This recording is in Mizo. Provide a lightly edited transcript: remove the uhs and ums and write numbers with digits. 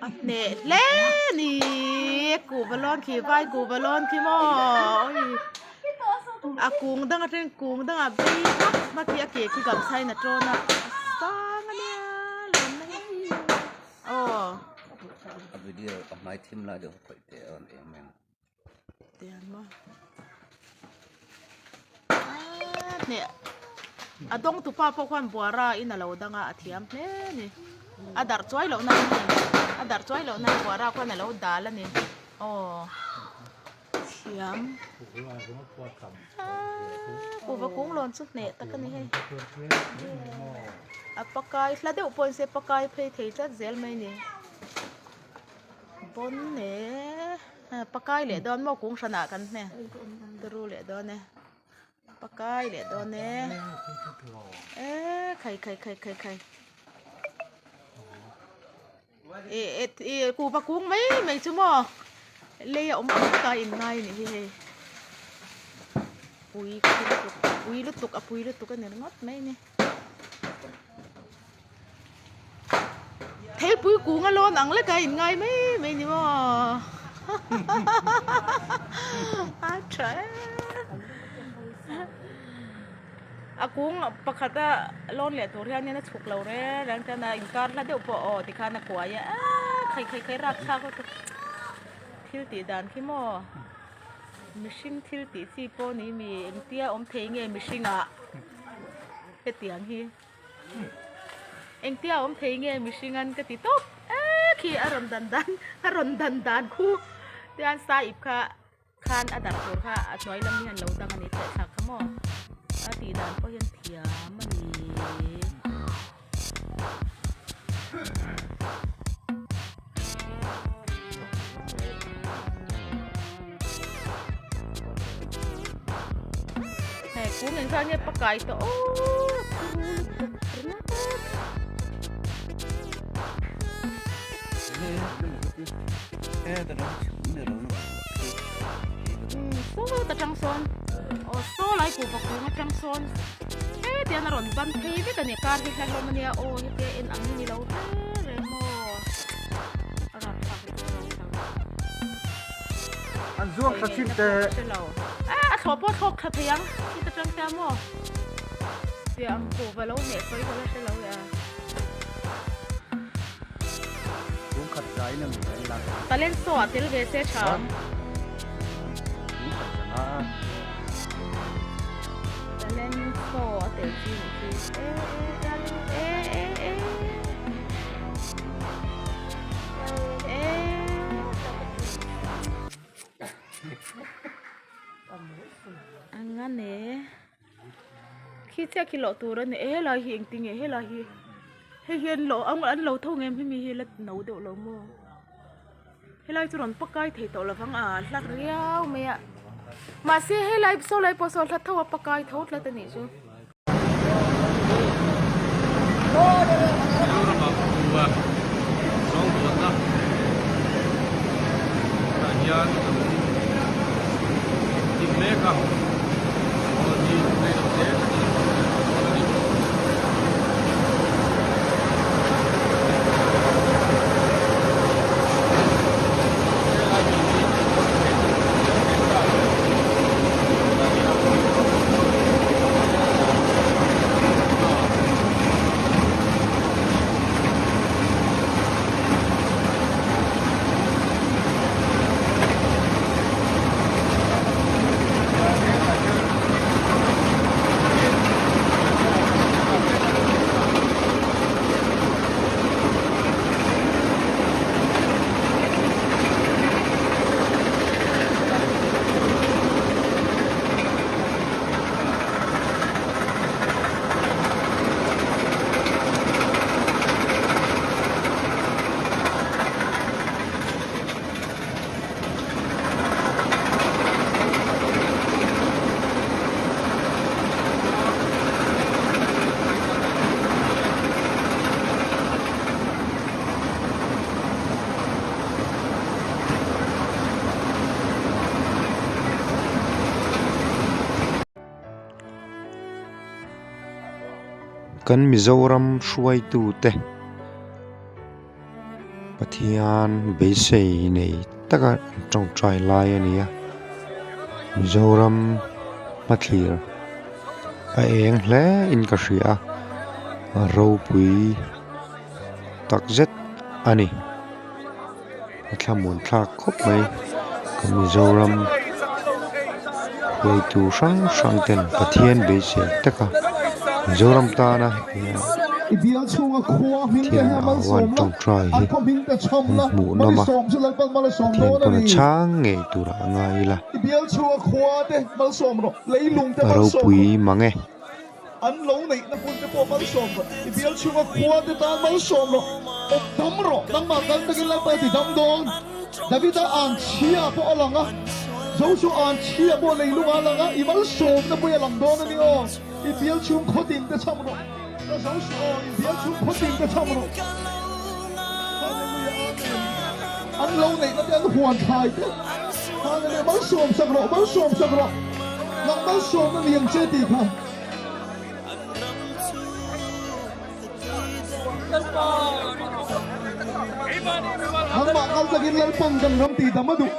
A hneh hle ni kuhva lawn khi vai kuhva lawn khi maw oi a kung dang atangin kung dangah bei hmak hmak hi a ke khi gamsa in a tawn a a sang a nia lawn na hi aw. A video a hmai thim lai deuh khawih teh a rawn eng mai ang. Tiang maw aaa hneh a dawng tupa pawh khuan buara in a lo dang a a thiam hle a ni a darh chuai loh nan a darh chuai loh nan buara khuan a lo dal a ni aw thiam aaa kuhva kung lawn chu hneh tak a ni hei a pakai hla deuh pawh ni se pakai phei thei tlat zel mai a ni bawn e. Pakai leh dawn maw kung hranah kan hne turu leh dawn e pakai leh dawn e e khai khai khai khai khai e e e kuhva kung mai mai chu maw lei a awm ang vek a in ngai a nih hi hei pui ka ti lutuk pui lutuk a pui lutuk a ni ringawt mai a ni. Theipui kung a lawn ang lek a in ngai mai mai ni maw a tha e a kung pakhat a lawn leh tur hian in a chhuk lo reng reng chuan a inkar hla deuh pawh aw tikhan a kuai a aaa khai khai khai rapthlak lutuk thil tih dan khi maw mihring thil tih chi pawh ni mi engtia awm thei nge mihring ah. Hetiang hi engtia awm thei nge mihring an ka ti tawp e khi a rawn dan dan a rawn dan dan khu tian sa ip kha khan a darh tur kha a hnuai lam hian lo dang a ni teh thlak kha maw a tih dan pawh hian thiam a ni. Hei kung engzah nge pakai tawh aw turu lutuk ringawt. Saw ta tang sawn aw saw lai kuhva kung atang sawn hetiang a rawn ban phei vek a ni kar hi hla hlawm a nia aw hetia en ang hi ni lo reng reng maw a rapthlak lutuk a rapthlak An zuang thla chin teh. A a thlawh pawh a thlawk thla thei ang heta tang ta maw tiang ang kuhva lo hneh sawi ka la hre lo e a. Kungkhat zai na mi an la. Talent show ah tel ve se tha ang. Kungkhat zanga. Talent show a tel chi nih khi. E e e e e e. Anga ne. Khi chiah khi lawh tur a ni e helai hi engtin nge helai hi hei hi an lawh ang an lo tho ngem hemi hi la no deuh lo maw helai chu rawn pakai thei tawh lovang a hlak riau mai a mahse helai saw lai pawh saw hla tho a pakai tho tlat a nih chu. Kan Mizoram hruaitute Pathian beisei nei taka an tawngtai lai a ni a, Mizoram hmathlir a eng hle in ka hria a, a ropui takzet a ni. A thlamuan thlak khawp mai kan Mizoram hruaitu hrang hrang ten Pathian beisei taka Mizoram tana Pathian au an tawngtai hi an hmuh nawm a Pathian pawn a chhang ngei turah a ngai ila a ropui mang e. An lo neihna hmun te pawh malsawm rawh, i bial chhunga khua te tan malsawm rawh, awm dam rawh, nangmah kal takin Lalpa ti dam dawn. Davida an chhia pawh a lang a, Joshua an chhia pawh leilungah a lang a, i malsawmna pawh i a lang dawn a ni aw, i bial chhung khawtin te chham rawh, ka Joshua aw, i bial chhung khawtin te chham rawh. Hallelujah Amen. An lo neihna te an huan thlai te, Hallelujah malsawm sak rawh, malsawm sak rawh. Nang malsawmna ni ang che tih kha. Nangmah kal takin Lalpan kan ram tih dam a duh.